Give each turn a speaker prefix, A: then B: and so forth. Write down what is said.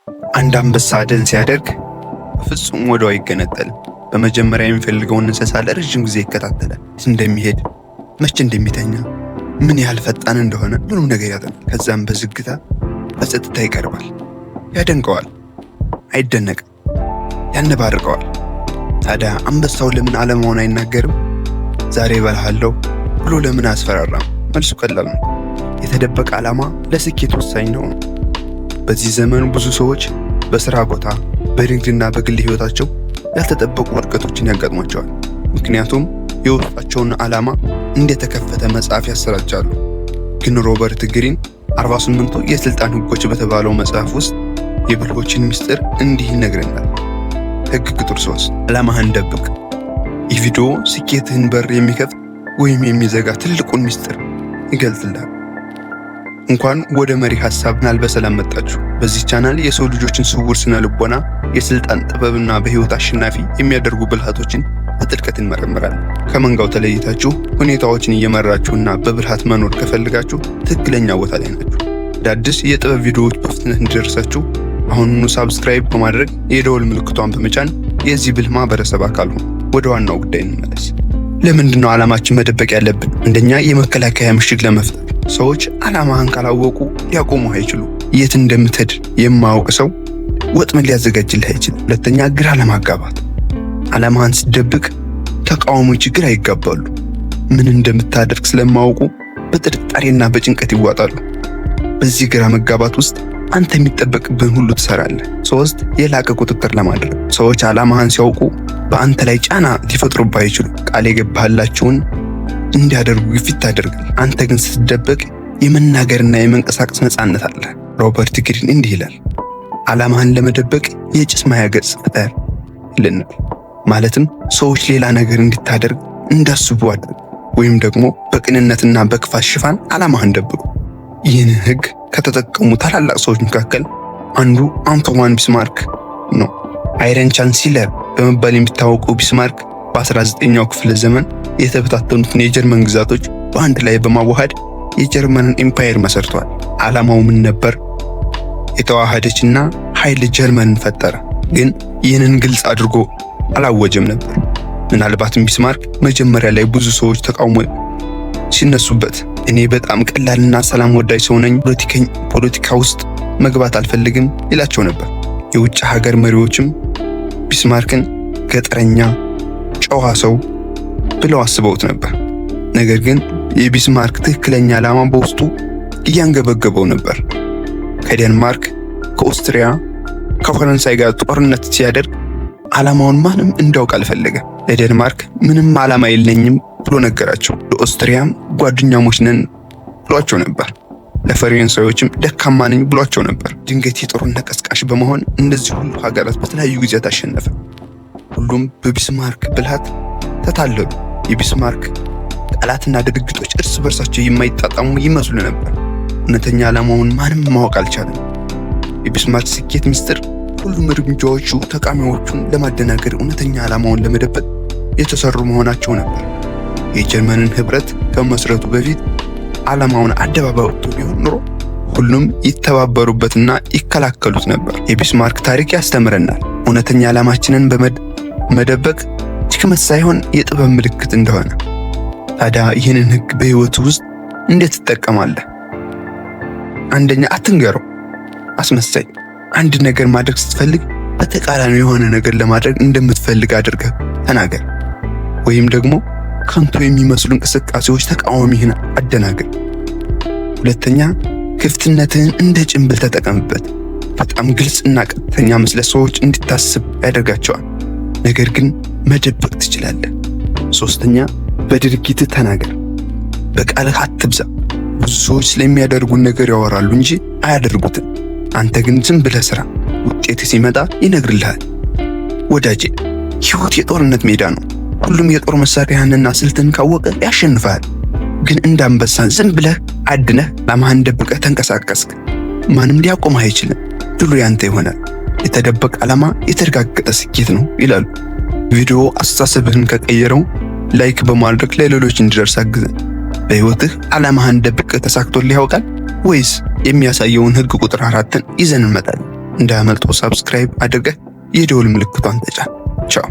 A: አንድ አንበሳ አደን ሲያደርግ በፍጹም ወዲያው አይገነጠልም። በመጀመሪያ የሚፈልገውን እንስሳ ለረጅም ጊዜ ይከታተላል። የት እንደሚሄድ፣ መቼ እንደሚተኛ፣ ምን ያህል ፈጣን እንደሆነ ሁሉንም ነገር ያጠናል። ከዛም በዝግታ በጸጥታ ይቀርባል። ያደንቀዋል፣ አይደነቅም፣ ያነባርቀዋል። ታዲያ አንበሳው ለምን ዓላማውን አይናገርም? ዛሬ እበልሃለሁ ብሎ ለምን አያስፈራራም? መልሱ ቀላል ነው። የተደበቀ ዓላማ ለስኬት ወሳኝ ነው። በዚህ ዘመን ብዙ ሰዎች በስራ ቦታ፣ በንግድና በግል ህይወታቸው ያልተጠበቁ ውድቀቶችን ያጋጥሟቸዋል። ምክንያቱም የውስጣቸውን ዓላማ እንደተከፈተ መጽሐፍ ያሰራጫሉ። ግን ሮበርት ግሪን 48ቱ የስልጣን ህጎች በተባለው መጽሐፍ ውስጥ የብልሆችን ምስጢር እንዲህ ይነግረናል። ህግ ቁጥር 3፣ ዓላማህን ደብቅ። ይህ ቪዲዮ ስኬትህን በር የሚከፍት ወይም የሚዘጋ ትልቁን ምስጢር ይገልጽልሃል። እንኳን ወደ መሪ ሐሳብ ናል በሰላም መጣችሁ። በዚህ ቻናል የሰው ልጆችን ስውር ስነ ልቦና፣ የስልጣን ጥበብና በህይወት አሸናፊ የሚያደርጉ ብልሃቶችን በጥልቀት እንመረምራለን። ከመንጋው ተለይታችሁ ሁኔታዎችን እየመራችሁና በብልሃት መኖር ከፈልጋችሁ ትክክለኛ ቦታ ላይ ናችሁ። አዳዲስ የጥበብ ቪዲዮዎች በፍጥነት እንዲደርሳችሁ አሁኑኑ subscribe በማድረግ የደወል ምልክቷን በመጫን የዚህ ብልህ ማህበረሰብ አካል ሁኑ። ወደ ዋናው ጉዳይ እንመለስ። ለምንድን ነው ዓላማችን መደበቅ ያለብን? አንደኛ፣ የመከላከያ ምሽግ ለመፍጠር። ሰዎች ዓላማህን ካላወቁ ሊያቆሙህ አይችሉም። የት እንደምትሄድ የማያውቅ ሰው ወጥመድ ሊያዘጋጅልህ አይችልም። ሁለተኛ፣ ግራ ለማጋባት። ዓላማህን ስትደብቅ ተቃዋሚዎች ግራ ይጋባሉ። ምን እንደምታደርግ ስለማያውቁ በጥርጣሬና በጭንቀት ይዋጣሉ። በዚህ ግራ መጋባት ውስጥ አንተ የሚጠበቅብህን ሁሉ ትሰራለህ። ሶስት፣ የላቀ ቁጥጥር ለማድረግ። ሰዎች ዓላማህን ሲያውቁ በአንተ ላይ ጫና ሊፈጥሩብህ አይችሉም። ቃል የገባህላቸውን እንዲያደርጉ ግፊት ታደርጋለህ። አንተ ግን ስትደበቅ የመናገርና የመንቀሳቀስ ነፃነት አለ። ሮበርት ግሪን እንዲህ ይላል፣ ዓላማህን ለመደበቅ የጭስ ማያ ገጽ ፍጠር ይልናል። ማለትም ሰዎች ሌላ ነገር እንድታደርግ እንዳስቡ አድርግ፣ ወይም ደግሞ በቅንነትና በክፋት ሽፋን ዓላማህን ደብቁ። ይህንን ህግ ከተጠቀሙ ታላላቅ ሰዎች መካከል አንዱ አንቶዋን ቢስማርክ ነው። Iron Chancellor በመባል የሚታወቀው ቢስማርክ በ19ኛው ክፍለ ዘመን የተበታተኑትን የጀርመን ግዛቶች በአንድ ላይ በማዋሃድ የጀርመንን empire መሰርቷል። ዓላማው ምን ነበር? የተዋሃደችና ኃይል ጀርመንን ፈጠረ። ግን ይህንን ግልጽ አድርጎ አላወጀም ነበር። ምናልባትም ቢስማርክ መጀመሪያ ላይ ብዙ ሰዎች ተቃውሞ ሲነሱበት እኔ በጣም ቀላልና ሰላም ወዳጅ ሰው ነኝ፣ ፖለቲካ ውስጥ መግባት አልፈልግም ይላቸው ነበር። የውጭ ሀገር መሪዎችም ቢስማርክን ገጠረኛ፣ ጨዋ ሰው ብለው አስበውት ነበር። ነገር ግን የቢስማርክ ትክክለኛ ዓላማ በውስጡ እያንገበገበው ነበር። ከዴንማርክ፣ ከኦስትሪያ፣ ከፈረንሳይ ጋር ጦርነት ሲያደርግ ዓላማውን ማንም እንዲያውቅ አልፈለገም። ለዴንማርክ ምንም ዓላማ የለኝም ብሎ ነገራቸው። ለኦስትሪያም ጓደኛሞች ነን ብሏቸው ነበር። ለፈረንሳዮችም ደካማ ነኝ ብሏቸው ነበር። ድንገት የጦርነት ቀስቃሽ በመሆን እነዚህ ሁሉ ሀገራት በተለያዩ ጊዜያት አሸነፈ። ሁሉም በቢስማርክ ብልሃት ተታለሉ። የቢስማርክ ቃላትና ድርጊቶች እርስ በርሳቸው የማይጣጣሙ ይመስሉ ነበር። እውነተኛ ዓላማውን ማንም ማወቅ አልቻለም። የቢስማርክ ስኬት ምስጢር ሁሉም እርምጃዎቹ ተቃዋሚዎቹን ለማደናገር፣ እውነተኛ ዓላማውን ለመደበቅ የተሰሩ መሆናቸው ነበር። የጀርመንን ህብረት ከመስረቱ በፊት ዓላማውን አደባባይ ወጥቶ ቢሆን ኖሮ ሁሉም ይተባበሩበትና ይከላከሉት ነበር። የቢስማርክ ታሪክ ያስተምረናል እውነተኛ ዓላማችንን በመደበቅ ድክመት ሳይሆን የጥበብ ምልክት እንደሆነ። ታዲያ ይህንን ህግ በህይወት ውስጥ እንዴት ትጠቀማለህ? አንደኛ፣ አትንገረው። አስመሳይ። አንድ ነገር ማድረግ ስትፈልግ በተቃራኒው የሆነ ነገር ለማድረግ እንደምትፈልግ አድርገህ ተናገር። ወይም ደግሞ ከንቱ የሚመስሉ እንቅስቃሴዎች ተቃዋሚህን አደናግር። ሁለተኛ፣ ክፍትነትህን እንደ ጭንብል ተጠቀምበት። በጣም ግልጽና ቀጥተኛ መስለህ ሰዎች እንድታስብ ያደርጋቸዋል። ነገር ግን መደበቅ ትችላለህ። ሶስተኛ፣ በድርጊትህ ተናገር። በቃልህ አትብዛ። ብዙ ሰዎች ስለሚያደርጉን ነገር ያወራሉ እንጂ አያደርጉትም። አንተ ግን ዝም ብለህ ስራ። ውጤት ሲመጣ ይነግርልሃል። ወዳጄ፣ ሕይወት የጦርነት ሜዳ ነው። ሁሉም የጦር መሳሪያህንና ስልትህን ካወቀ ያሸንፍሃል። ግን እንደ አንበሳ ዝም ብለህ አድነህ ዓላማህን ደብቀህ ተንቀሳቀስክ፣ ማንም ሊያቆምህ አይችልም። ድሉ ያንተ ይሆናል። የተደበቀ ዓላማ የተረጋገጠ ስኬት ነው ይላሉ። ቪዲዮ አስተሳሰብህን ከቀየረው like በማድረግ ለሌሎች እንዲደርስ አግዘን። በሕይወትህ ዓላማህን ደብቀህ ተሳክቶልህ ያውቃል ወይስ? የሚያሳየውን ህግ ቁጥር 4ን ይዘን እንመጣለን። እንዳያመልጦ subscribe አድርገህ የደወል ምልክቷን ተጫን። ቻው።